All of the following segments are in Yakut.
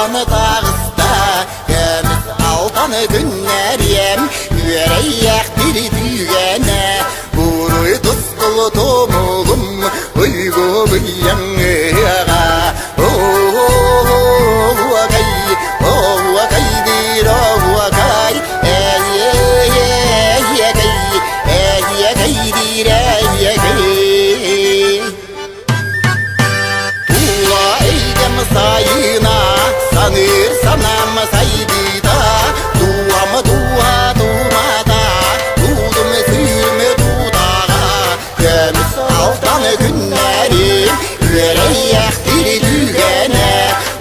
буолан таҕыста, көмүс алтан күннэриэм, үөрэйэх тиритүүгэнэ, буруй тускул тумулум, уйгу быйаҥ ыһыаҕа. Оһуокай, оһуокай диир оһуокай, эйиэкэй, эйиэкэй диир эйиэкэй. Тула эйгэм сайына, саныыр санаам сайдыыта, Туам туа тумата, туудум сүүрүм тутаҕа, Көмүс алтан күннэрим, үөрэйэх тиритүүгэнэ,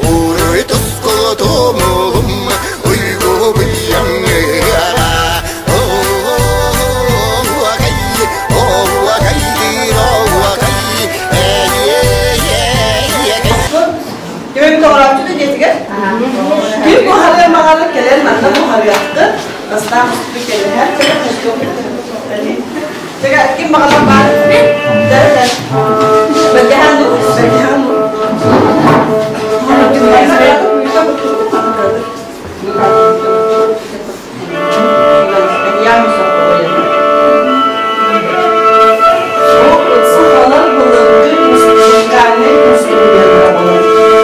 Уруй тускул тумулум, уйгу быйаҥ ыһыаҕа. Оһуокай, оһуокай диир оһуокай, Ким тоҕорооччу да диэтигэр. Ким буһарыа маҕары кэлэн манна буһарыахтын. Бастаан уступу кэлэһэр, Ким баҕалар баар Бэргэһэн дуу, бэргэһэн дуу. Сахалар былыргы музыкальнай инструменнара буолар.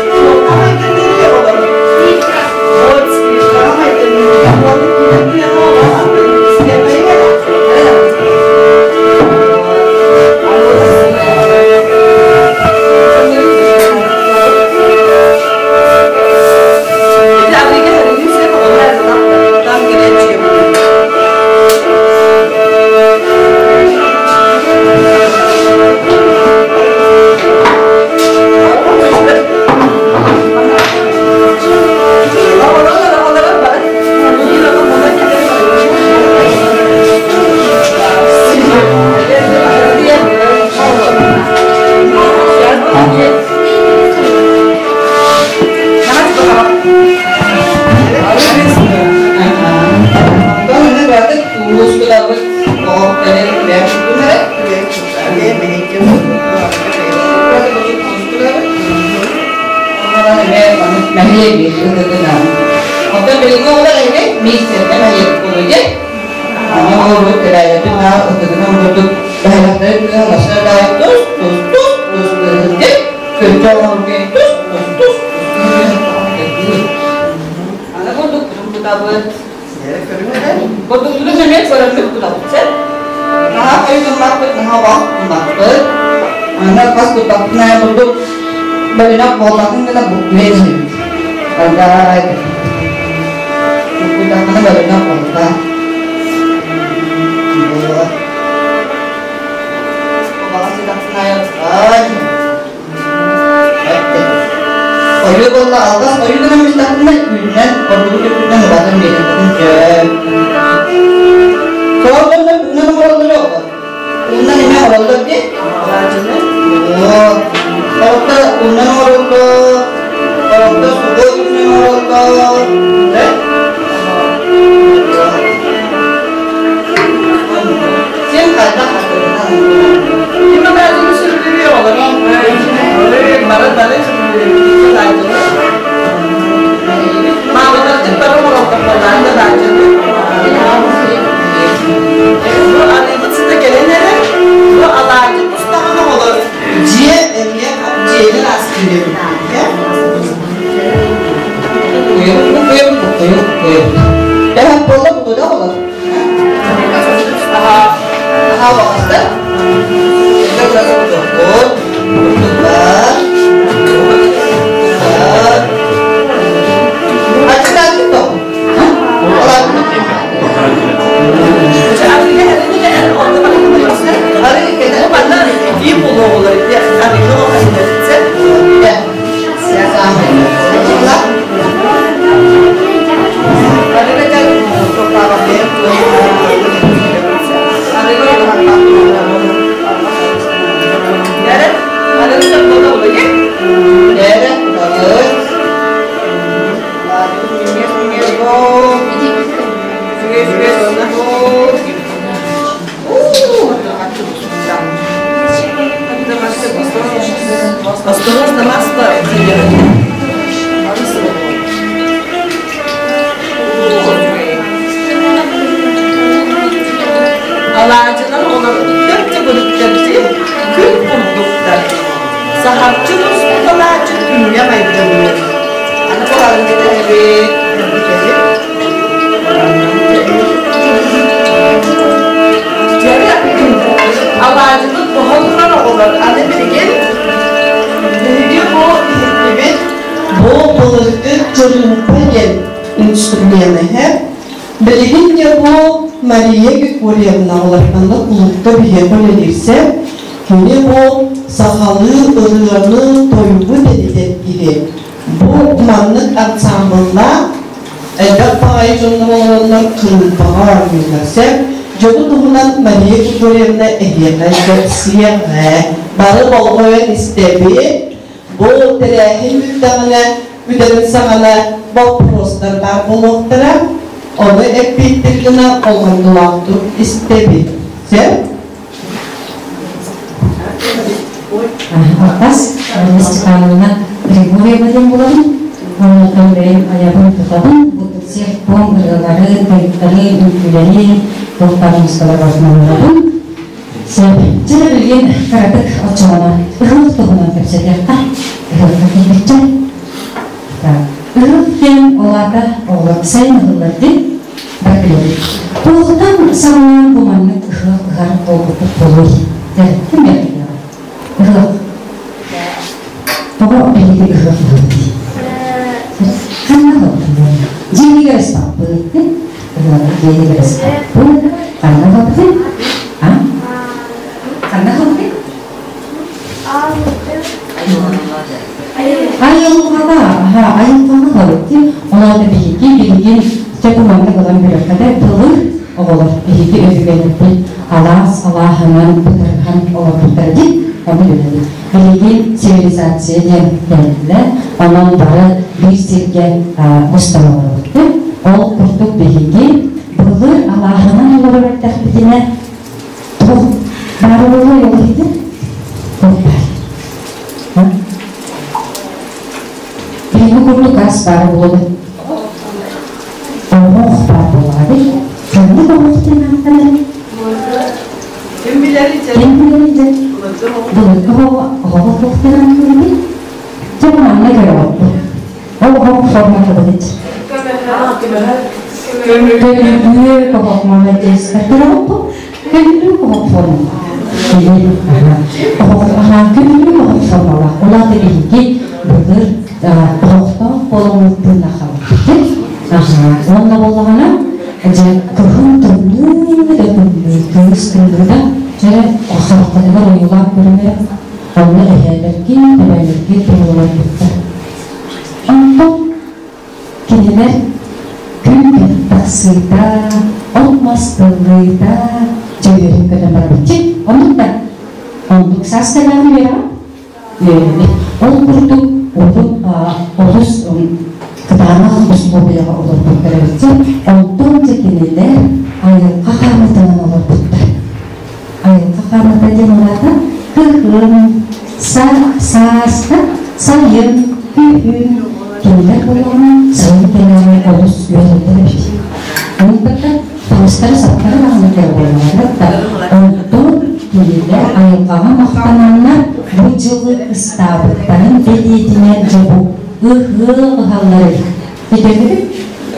Кырыымпа диэн инструмены Билигин дьэ бу Мария Григорьевна улаханнык кулуупка биһиэхэ үлэлиирсэ, кини бу сахалыы ырыаны, тойугу тэнитэр киһи. Бу маннык ансаамбыллаах элбэх баҕайы дьоннор олороннор кырыымпаҕа оонньууллар. Сөп. Дьону туһунан Мария Григорьевна эһиэхэ кэпсиэҕэ. Бары болҕойон истэбит. Бу тэрээһин бүттэҕинэ, бүтэрин саҕана боппуруостар баар буолуохтара. Ону эппиэттир гына болҕомтолоохтук истэбит. Сөп? Алтас Степановна Григорьева диэн буолабын. Оннуттан бэйэм айабын тутабын. Бу сир-туом ырыалары, тойуктары, үҥкүүлэри, туохтаах музыкалар барытын Сөп. Дьэ билигин кыратык оччоҕуна ыһыах туһунан кэпсэтиэххэ. Ыһыахха киирбиччэ. Ыһыах диэн ол аата оҕолор сайын ыһыллар диэн бары билэбит. Туохтан саҕалаан бу маннык ыһыах ыһар буолбуппут буолуой? Ким бэркитэҕэ? Ыһыах. Тоҕо биһиги ыһыах ыһабыт? Ханна ыһабытый? Дьиэтигэр ыспаппыт. Дьиэтигэр ыспаппыт. Ханна ыһабытый? А? Ханна ыһабытый? Айылҕаҕа, аха, айылҕаҕа ыһабыт. Ол биһиги билигин сөп маннык ылан көрөххө былыр оҕолор биһиги өбүгэлэрбит алаас алааһынан бытарыһан олорбуттара дии ону билэбит. Билигин цивилизация диэн кэллэ, онон бары биир сиргэ мустан олоробут. Ол курдук биһиги былыр алааһынан олорор эрдэхпитинэ туох баар буолуой ол иһитин? Туох баар? Билиҥҥи курдук ас баар буолуо. Оһох баар буоллаҕа дии. Ханнык оһох диэн ааттанар? Ким билэрий дьэ? Ким билэрий дьэ? Былыргы оһоҕо туох диэн ааттанар? Дьэ бу манна көрөҕүт. Ол оһох формата быһыт. Көмүлүөк оһох молодец. Көрөҕүт бу? Көмүлүөк оһох формата. Оһох көмүлүөк оһох формалаах. Ол аата биһиги былыр оһохтоох буоламмыт тыынахабыт. Уонна буоллаҕына, дьэ кыһын тымныы да тымныы, кыыс тымныыта дьэ харахтарыгар ойуулаах көрүҥэ онно эһээлэргин, эбээлэргин турууларбыттар. Онтон кинилэр күн тахсыыта, от-мас тыллыыта дьэ үөрэн көтөн барбыт. Оннук да оннук саас кэлэҕин үөрэҕэ үөрэммит. Ол курдук урут олус кытаанах условияҕа олорбуттар эбит. Онтон дьэ кинилэр айылҕа хаамыытынан олорбуттар. Айылҕа хаамыыта диэн аата кыһын, сааска, сайын, күһүн кинилэр буоллаҕына сайын кэлээри олус үөрэллэр эбит. Онтон таҥастары-саптары даҕаны кэлбэллэр да, онтон кинилэр айылҕаҕа махтананнар бу дьылы ыстаабыттарын бэлиэтинэн дьэ бу ыһыах ыһаллар эбит. Өйдөөтүгүт?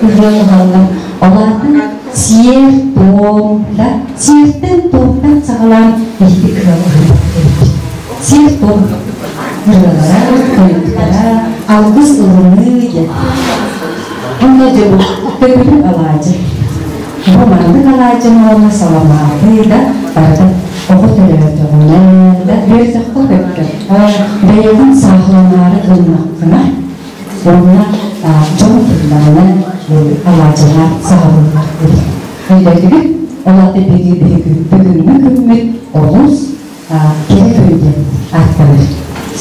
Ыһыах ыһаллар. Ол аата сиэр-туом да сиэртэн-туомтан саҕалаан биһиги ыһыах ыһыахпыт эбит. Сиэр-туом ырыалара, тойуктара, алгыс ылыныы диэн. Онно дьэ бу төгүрүк алаадьы. Бу маннык алаадьыны уонна саламааты да барыта оҕо төрөөтөҕүнэ да үөрдэххэ көппөххө бэйэҕин сааһыланаары гыннаххына уонна дьон тылларынан алаадьылар саҕалыыллар эбит. Өйдөөтүгүт? Ол аата биһиги бүгүҥҥү күммүт олус кэрэ күн диэн ааттанар.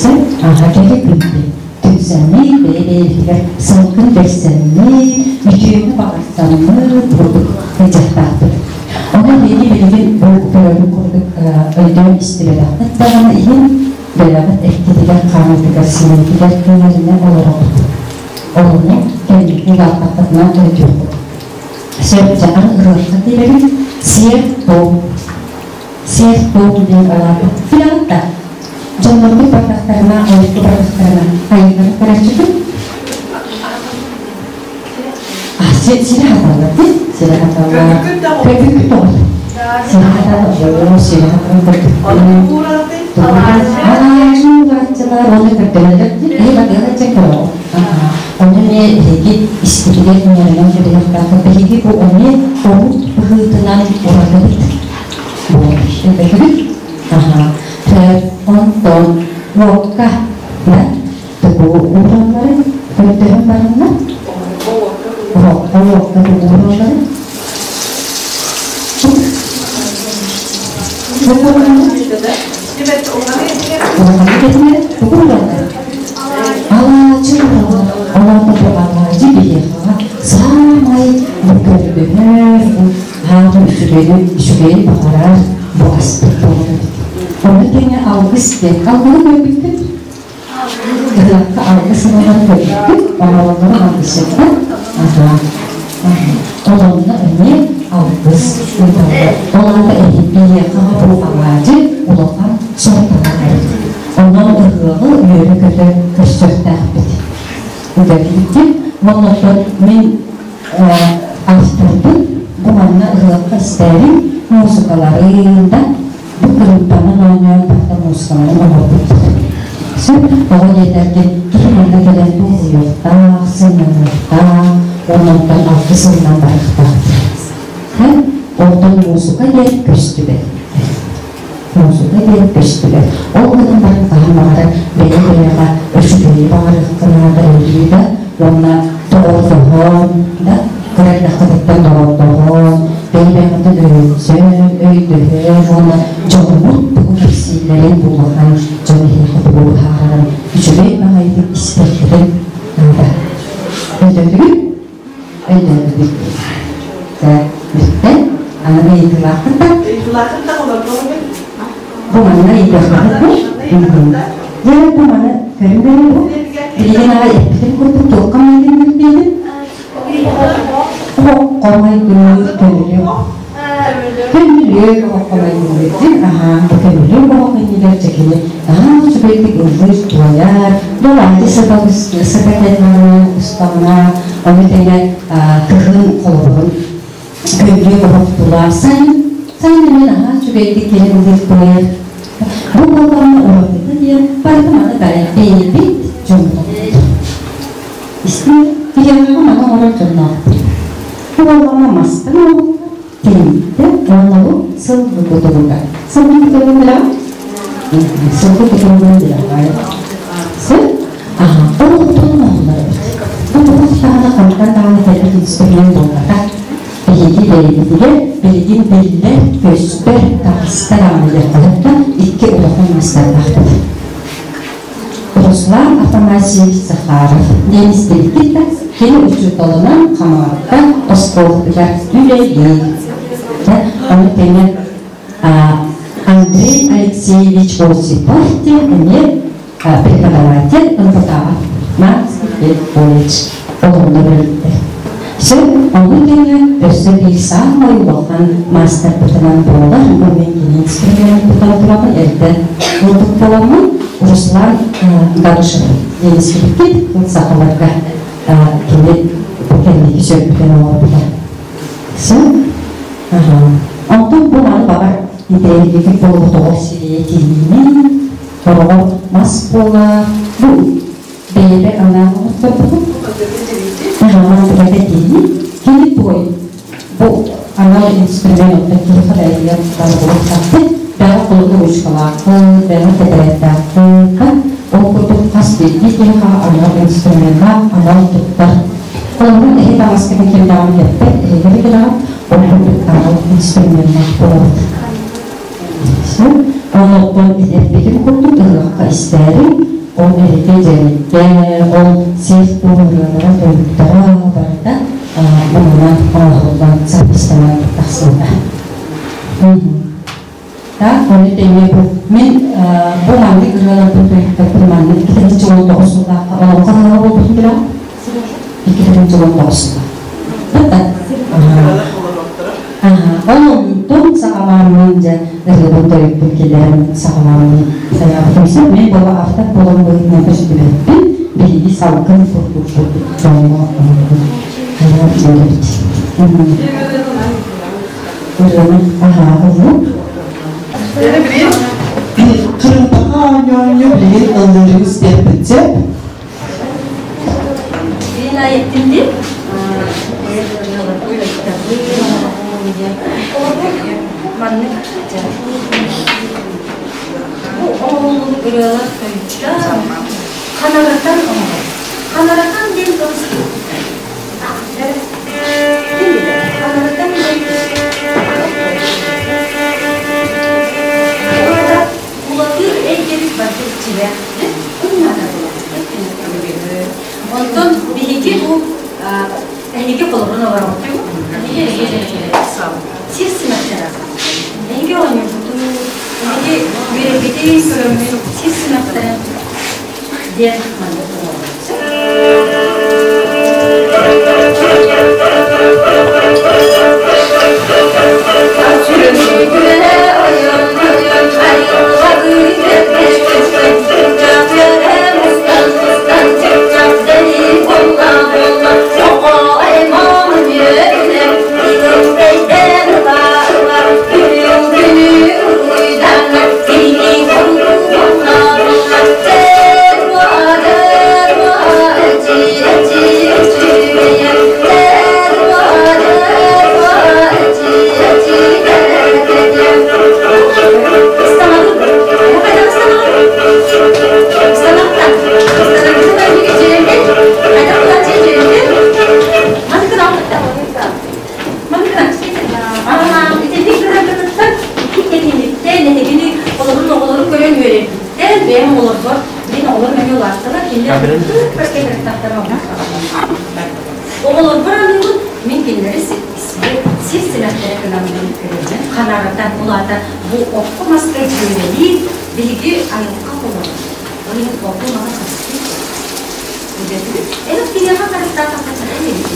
Сөп? Аха, кэрэ күн диэн. Түмсэммит, бэйэ-бэйэбитигэр салгын бэрсэммит, үтүөнү баҕарсаммыт курдук ыдьахтаахпыт. Онон биһиги билигин бу көрөрүн курдук өйдөөн истибэтэхпит даҕаны иһин, бэйэҕит эккитигэр, хаамыытыгар, симиитигэр күүһүрүнэ олороҕут. Олону кэнники улааттаххытына өйдүөххүт. Сөп дьаҕар ырыахха диэбит сиэр-туом Сиэр-туом диэн алаата. Билэҕит да, дьоннорбут бардахтарына, ойукку бардахтарына айыылары көрөөччүгүт? Сири хаталлар дии, сири хаталлар. Көбүкүт тоҕо? Сири хаталлар, оо, сири хаталлар көрдүк. Алаажы угааччылар, оны көрдөрөлөр дии, эһи батыһа чек көрөҕүт. Ону эмиэ биһиги испитигэр иҥэринэн кэбиһиэхтээхпит. Биһиги бу эмиэ омук быһыытынан уратыбыт буолар. Өйдөтүгүт? Аха. Онтон уокка да тугу ууралларын көрдөһөн бараннар уокка уокка тугу ууралларын Алаадьы олорто бу алаадьы биһиэхэҕэ саамай бу көрдөһөр, бу аата үчүгэйи үчүгэйи баҕарар бу аспыт буолар эбит. Ону тэҥэ алгыс диэн алгыһы көрбүккүт? Ыһыахха алгыс ылалларын көрбүккүт? Оҥороллорун алгысчыттар? Аһаа. Олонно эмиэ алгыс ыыталлар. Ол аата биһиэхэҕэ бу алаадьы улахан суолталаах эбит. Онон ыһыаҕы үөрэ-көтө көрсүөхтээхпит. Үлэлиибит. Уонна мин авторбын бу манна ыһыахха истээрин муусукаларын да бу кырыымпанан оонньоон барыта муусукаларын оҥорбуппут. Сөп, тоҕо диэтэргин киһи манна кэлэн дуоһуйуохтаах, сынньаныахтаах, уонна онтон алгыс ылынан барыахтаах. Онтон муусука диэн көстүбэт. Муусука диэн көстүбэт. Ол гынан баран хаһан баҕарар бэйэ-бэйэҕэ үчүгэйи баҕарыахха наада өрүү да уонна доҕордоһон да кыра эрдэххититтэн доҕордоһон, бэйэ-бэйэҕитин өйөнсөн, өйдөһөн уонна дьоҥҥут тугу кэпсииллэрин улахан дьон эһиэхэ тугу быһаарарын үчүгэй баҕайытык истиэххитин наада. Өйдөөтүгүт? Өйдөөтүгүт. Бүттэ. Аны ыйытыылааххыт да? Ыйытыылааххыт да олордоҕуҥ. Бу манна ыйытыаххыт бу? Дьэ, бу маны көрүҥ бу. Билигин аҕай эппитим курдук туохха майгынныыр диэтим? Оһоххо майгынныыр көмүлүөк. Көмүлүөк оһоххо майгынныыр диэн аһаа бу көмүлүөк оһох иннигэр дьэкини наһаа үчүгэйдик ыллыыр туойар, долаайы сыта сыта кэллэҕинэ устаҕына, ону тэҥэ кыһын холобурун көмүлүөк оһох тула сайын сайын эмиэ наһаа үчүгэйдик кэлин ыллыыр туойар. Бу буоллаҕына уратыта диэн барыта маны бэйэбит дьоммут. Истиҥ биһиэхэ маны оҥорор дьонноохпут. Бу буоллаҕына мастан оҥоһуллар, тирииттэн уонна бу сылгы кутуруга. Сылгы кутуругун билэҕин? Сылгы кутуругун билэҕин. Сөп? Аха, ол кутуругун оҥоһуллар эбит. Бу туох даҕаны хантан даҕаны кэлбит инструмент буолбатах. Биһиги бэйэбитигэр билигин биллэр, көстөр, таҕыста даҕаны диэххэ икки улахан мастардаахпыт. Руслан Афанасьевич Захаров диэн истибиккит да, кини учууталынан Хамаҕатта оскуолатыгар үлэлиир. Ону тэҥэ Андрей Алексеевич Осипов диэн эмиэ преподаватель НПК-ҕа Мацкий колледж олоҕуна үлэлииллэр. Сөп, ону тэҥэ өссө биир саамай улахан маастарбытынан буолар, бу мин кини инструмент тутан турабын, эрдэ ылбыт буоламмын, Руслан Габышев диэн истибиккит, ол сахаларга кини бу кэнники сөргүтэн оҥорбута. Сөп? Онтон бу маны баҕар интэриэһиргиир буолбут оҕо сирэйэ тиийинэн, хороҕор мас буолар, бу бэйэбэр анаан оҥотторбутум. Анаан бэйэтэ кини туой бу анал инструмент оттон киһи хатайыгар барбылыктаахпыт бэҕэ холону ручкалаахпыт бэҕэ тэтэрээттээхпит ол курдук хас биирдии киһиэхэ анал инструменнаах анал туттар холобур эһи таҥаскытын ким даҕаны кэппэт эһиги билэҕит ол курдук анал инструменнаах буолабыт. Онуоттан эппитим курдук ыһыахха истээрин, ол эһиги дьэриккэ, ол сир туоһуйалара, тойуктара барыта манна оҥоһуллан саппыстанан тахсыбыта. Так, ону тэҥэ бу мин бу маннык ырыаларбын тойуктарбын маннык 2019 сыллаахха олоҥхо ыһыаҕа буолбутун билэҕин? 2019 сыллаах. Ол онтон саҕалааммын дьэ ырыабын тойукпун киллэрэн саҕалааммын сайаабытым сөп. Мин буола автор буолан быһыытынан көстүбэппин. Биһиги салгын курдук курдук дьоҥҥо оҥорбут хайа үөрэбит. Ырыаны аһаа ыллым. Кырыымпаҕа оонньоонньу билигин ыллыырыбыз диэппит сөп. Итинник ырыаларбын диэн. Олорбут маннык бу оҥоһуллубут ырыалар тойуктар ханаратан оҥорор. Ханаратан диэн тыл Ханаратан диэн Улатыыр эйгэбит барыта иччилээх. Онтон биһиги бу эһиги холобурун олоробут. Сир симэхтэрэ. Эһиги оонньуургутун, эһиги үөрэппитин, көрөммүт сир симэхтэрэ диэн маннык оҥоробут. Оҕолорбор аныыбын, мин кинилэри сир симэхтэрэ гынан көрөбүн, ханаратан, улаата бу окко маска дьүөрэлиир биһиги айылҕа олорор. Ол иһин окко маһы харыстыыр. Эн киһиэхэ харыстаатахха сатан эбит.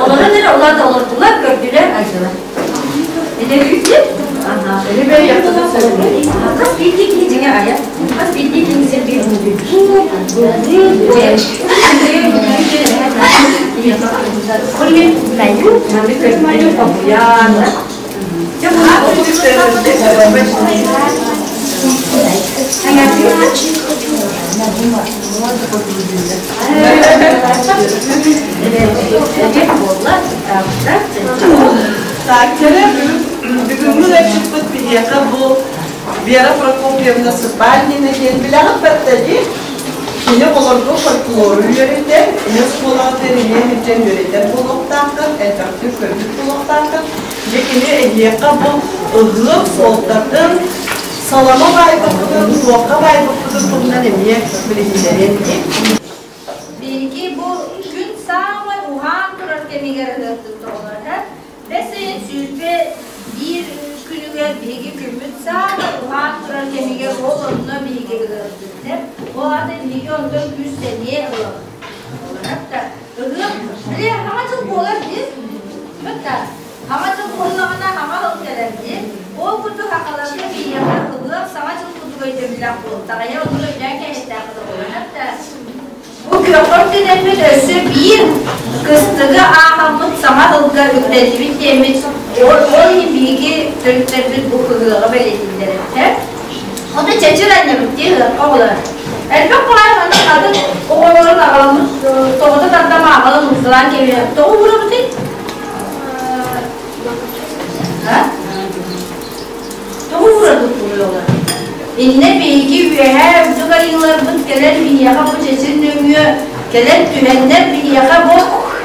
Олорон эрэ олар олордулар, көрдүлэр, айдылар. Хас биирдии киһи дьиҥэ айар, хас биирдии киһи сэргиир Так, кэрэ бүгүҥҥү лекчиппыт биһиэхэ бу Вера Прокопьевна Сыпальнина диэн билэҕит бэртэ дии. Кини олорго фольклору үөрэтэр, ини оскуолаҕа тэрийэн илдьэн үөрэтэр буолуохтааххын, элбэхтик көрбүт буолуохтааххын. Дьэ кини эһиэхэ бу ыһыах суолтатын, Салама баайбыппытын, туохха баайбыппытын туһунан эмиэ билиһиннэриэм дии. Биһиги бу күн саамай уһаан турар кэмигэр ыһыахтык тоҕолоро. Бэс ыйын 21 күнүгэр биһиги күммүт саамай уһаан турар кэмигэр ол онно биһиги ыһыахтыктар. Ол аата биһиги онтон күүс сэниэ ылабыт. Олорор да ыһыах били хаҥа дьыл буолар дии. Бытта хаҥа дьыл буоллаҕына хаҥа сыл кэлэр дии. Ол курдук хахаларга биһиэхэ ыһыах саҥа дьыл курдук өйдөбүллээх буолтаҕайа оннук өйдөөн кэһэттээх олорор да. Бу күөххэ үктэнэммит өссө биир кыстыгы ааһаммыт саҥа сылга үктэннибит диэммит ол иһин биһиги төрүттэрбит бу ыһыаҕы бэлиэтииллэр этэ. Ону чэчир анньабыт дии ыһыахха оҕолор. Элбэх баҕайы манна атын оҕолорун аҕаламмыт тоҕото тардам ааҕалан уурталаан кэбиһэр. Тоҕо уурабытый? Тоҕо уурабыт буолуоҕа? Иннэ биһиги үөһээ үрдүк айыыларбыт кэлэн биһиэхэ бу чэчир нөҥүө кэлэн түһэннэр биһиэхэ бу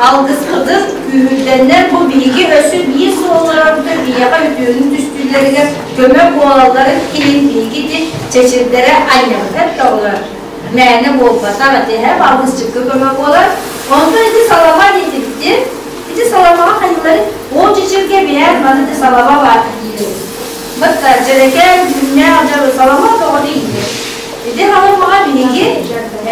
алгыспытын күүһүрдэннэр бу биһиги өссө биир суолларбытын биһиэхэ үтүөнү түстүүллэригэр көмө буолалларын иһин биһиги ити чэчирдэрэ анньабыт тоҕолор мээнэ буолбатах этиһэ алгысчыкка көмө буолар онтон ити салама диэтибит ити саламаҕа хайылары ол чэчиргэ биһээн маны ити салама баар диир Бытта дьэрэкээн күннээх дьары салама тоҕо дииллэр. Ити халамаҕа биһиги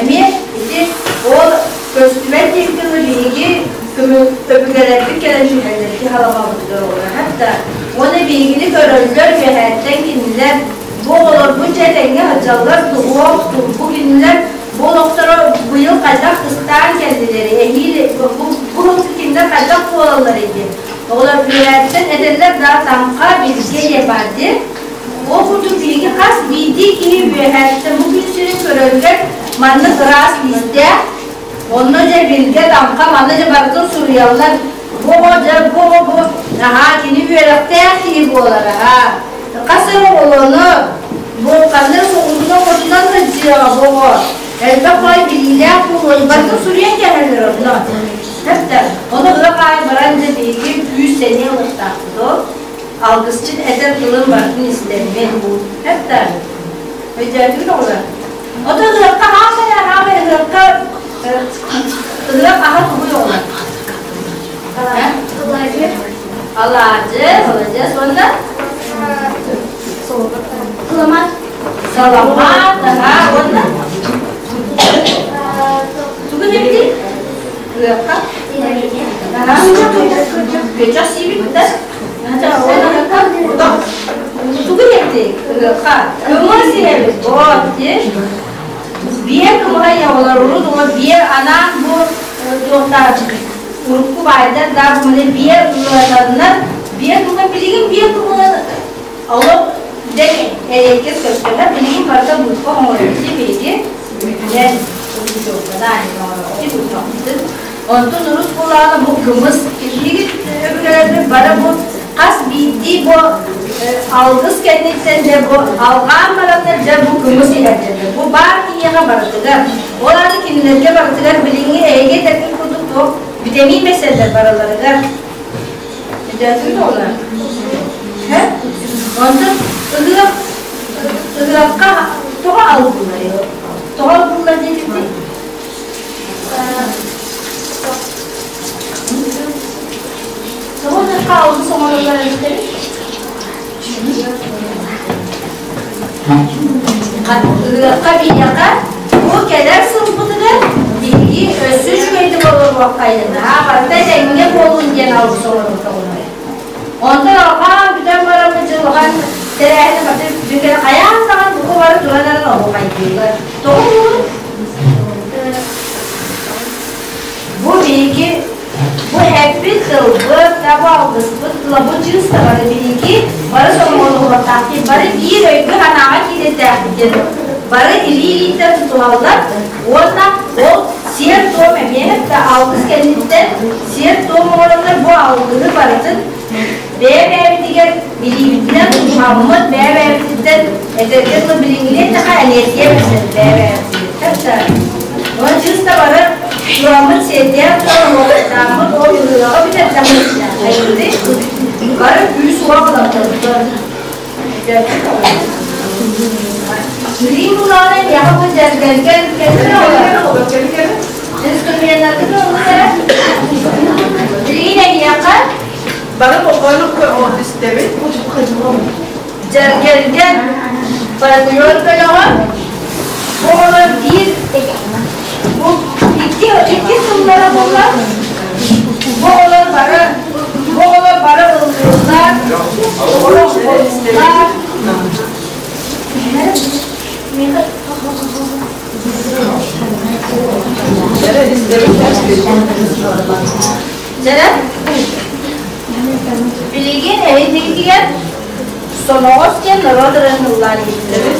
эмиэ ити ол көстүбэт диэн тылы биһиги өбүгэлэрбит кэлэн түһэллэр ити халамабытыгар олорор хатта уонна биһигини көрөллөр үөһээттэн кинилэр бу оҕолорбут дьэ тэҥҥэ сылдьаллар туһуох бу кинилэр бу олохторо быйыл хайдах кыстаан кэллилэр эһиил бу кинилэр хайдах буолаллар диэн Оҕолор үөһээттэн этэллэр да таҥха билгэ диэн баар дии. Ол курдук биһиги хас биирдии киһи үөһээттэн бу күн сирин көрөрүгэр маннык ыраас лиистээх, онно дьэ билгэ, таҥха манна дьэ барытын суруйаллар. Бу оҕо дьэ бу оҕо бу наһаа кини үөрэхтээх киһи буолар аһаа. Хас эрэ оҕолону бу ханна соҕурууна хотунан сылдьыаҕа бу оҕо. Элбэх баай билиилээх буолуон барытын суруйан кэһэллэр онно. Сөптөөх. Ону ыһыах аайы баран дьэ биһиги күүс-сэниэ ылыахтаахпыт ол. Алгысчыт этэр тылын барытын истэммин. Сөптөөх. Өйдөөтүгүт оҕолор? Ото ыһыахха хаамай хаамай ыһыахха ыһыах аһа тугуй оҕолор? Алаадьы, алаадьы, уонна Саламат. Саламат, аһа, уонна тугу эбитий? Ыахха. Күөчэх сиибит да? Тугу эбитий? Ыахха. Көмө сиэбит. Вот, биэ кымыһа оҕолор урут оҕо биэ анаан бу туохтаах урукку баайдар да бу биэ ыатаннар биэ кымыһа билигин биэ кымыһа олох дьэ эрэйгэ көстөһө билигин барыта бутка оҥорор биһиги бүтүнэн онтон урут буолаҕына бу кымыс биһиги өбүгэлэрбит бары бу хас биирдии бу алгыс кэнниттэн дьэ бу алҕаан бараннар дьэ бу кымыс иһэрдэллэр бу баар киһиэхэ барытыгар ол аата кинилэргэ барытыгар билиҥҥи эһиги этэргин курдук туох битэмиин бэсэллэр барыларыгар өйдөөтүгүт оҕолор онтон ыһыах ыһыахха тоҕо алгыллар тоҕо алгыллар диэбиппит тоҕо ыһыахха алгыс оҥороллор эбиттэрий Ыһыахха биһиэхэ бу кэлэр сылбытыгар биһиги өссө үчүгэйдик олоруоххайын, аа барыта этэҥҥэ буоллун диэн алгыс оҥорбута буолар. Онтон алҕаан бүтэн бараммыт дьылҕан тэрээһини баты бүтэн хайаан даҕаны бука бары туран эрэн оһуохайдыыллар. Тоҕо буолуй? Бу биһиги бу эппит тылбыт, таба алгыспыт тыла бу чыыс даҕаны биһиги бары сомоҕолоһуохтаахпыт, бары биир өйгө-санааҕа киириэхтээхпит диэн бары илии-илииттэн тутуһаллар уонна ол сиэр-туом эмиэ да алгыс кэнниттэн сиэр-туом оҥороннор бу алгыһы барытын бэйэ-бэйэбитигэр билиибитинэн тутуһаммыт, бэйэ-бэйэбититтэн этэргэ дылы билиҥҥилиэн тэхэ эниэргийэ бэрсэр бэйэ-бэйэбитигэр. Онон чыыс да бары тураммыт сиэрдээх туран уолаттааммыт ол ыһыаҕа бүтэрдэхпитинэ хайыыбытый? Бары күүс-уох ылаттарбыт. Билигин булаҕына миэхэ бу дьэргэлгэн кэлин оҕолор. Инструменнаргытын ыллара. Билигин эйиэхэ Бары бокону истэбит. Дьэргэлгэн фольклор бөлөҕө оҕолор биир бу икки икки сыллара буолла. Бу оҕолор бары бу оҕолор бары ыллыыллар, олоҥхолууллар. Дьэрэ, билигин эһитигэр Сомоҕос диэн норуот ырыатын ыллаан иһиттибит.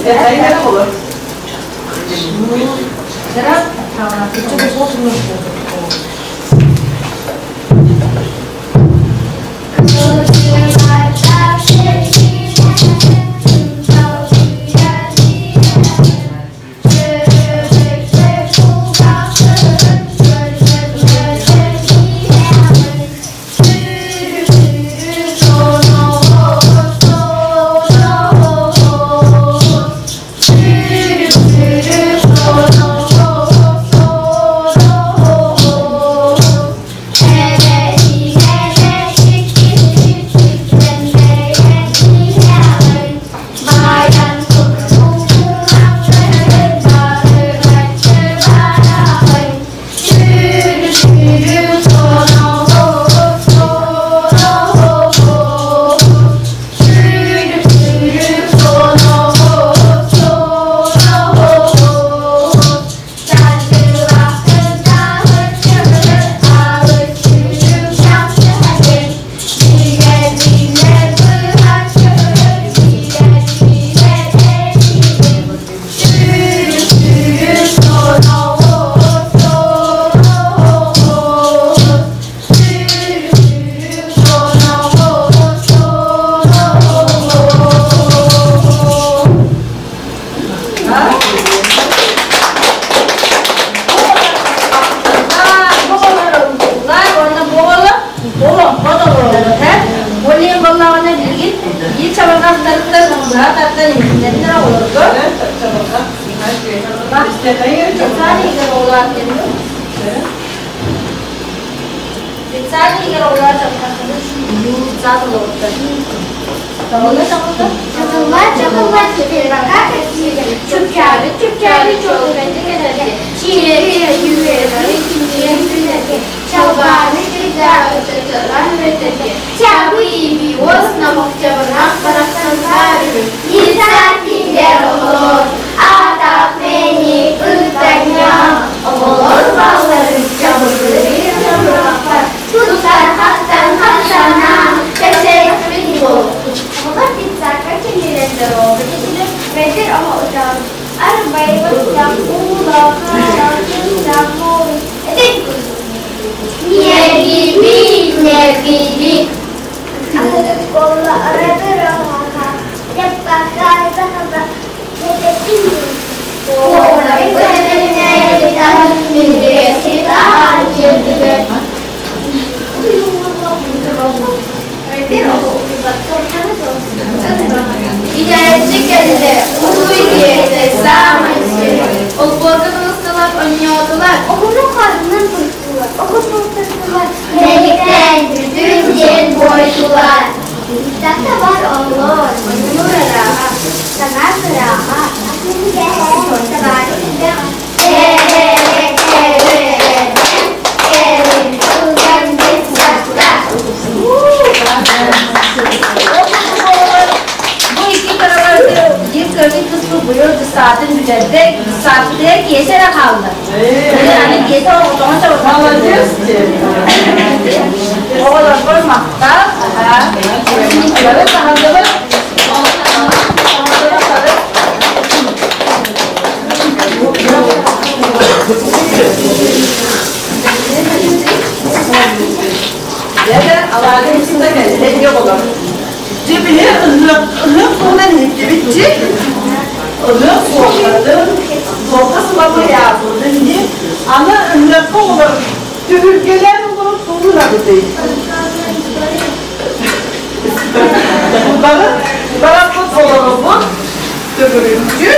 Төгүрүччү.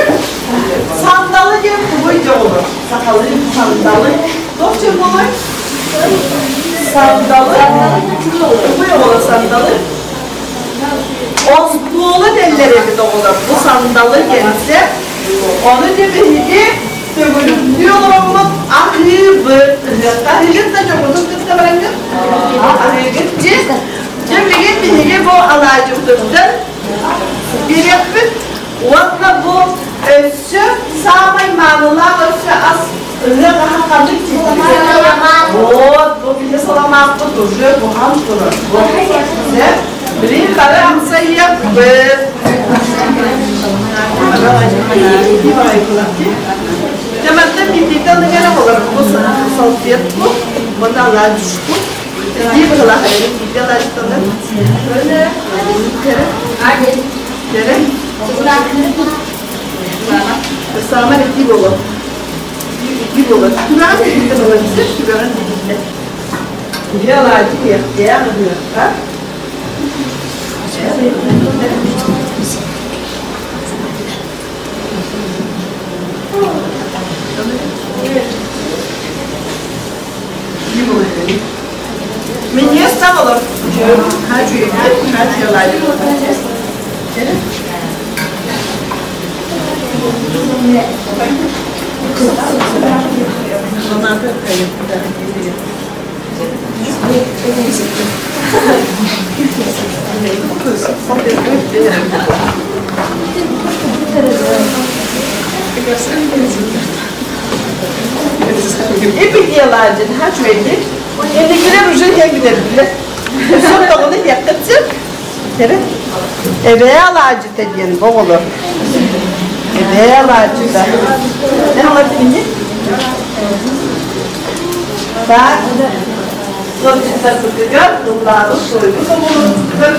Сандалы диэн тугуй дьоҕулар? Сахалыы сандалы. Туох диэн буолуой? Сандалы. Тугуй оҕолор сандалы? Остуолу этэллэр эбит оҕолор. Бу сандалы кэлсэ. Ону дьэ биһиги төгүрүктүү олороммут аһыыбыт. Ыһыахха аһыыгыт да дьоҥҥутун кытта бараҥҥыт? Аһыыгыт дьэ. Дьэ билигин биһиги бу алаадьыбытыттан биэриэхпит уонна бу өссө саамай маанылаах өссө ас ыһыах аһа ханнык Вот, бу биһи саламааппыт уже буһан турар. Билин бары амсайыахпыт. Дьэ, миттийтэн ыгара олор бу салфетку, уонна алаадьышку. Итии быһылаах эрэ, итиитэ алаадьыталар. Кэрэ. Саамай итии буолуо. Итии буолар. Түгэҕин итиитэ буолар. Түгэҕин итиитэ. Киһи алаадьы иэхтээх ыһыахха. Минньиэс олор. Хачуйалаадьы. Эпидиалаадьын хачуйдик. Энигилер уже хэгилердилер. Соттоҕуна диэххитсин. Эбээ алаадьыта диэн боҕолор. Эбээ алаадьыта. Эн олор кини? Так. Ыалдьыттарбытыгар ыллаабыт суруйбут оҕолорбутугар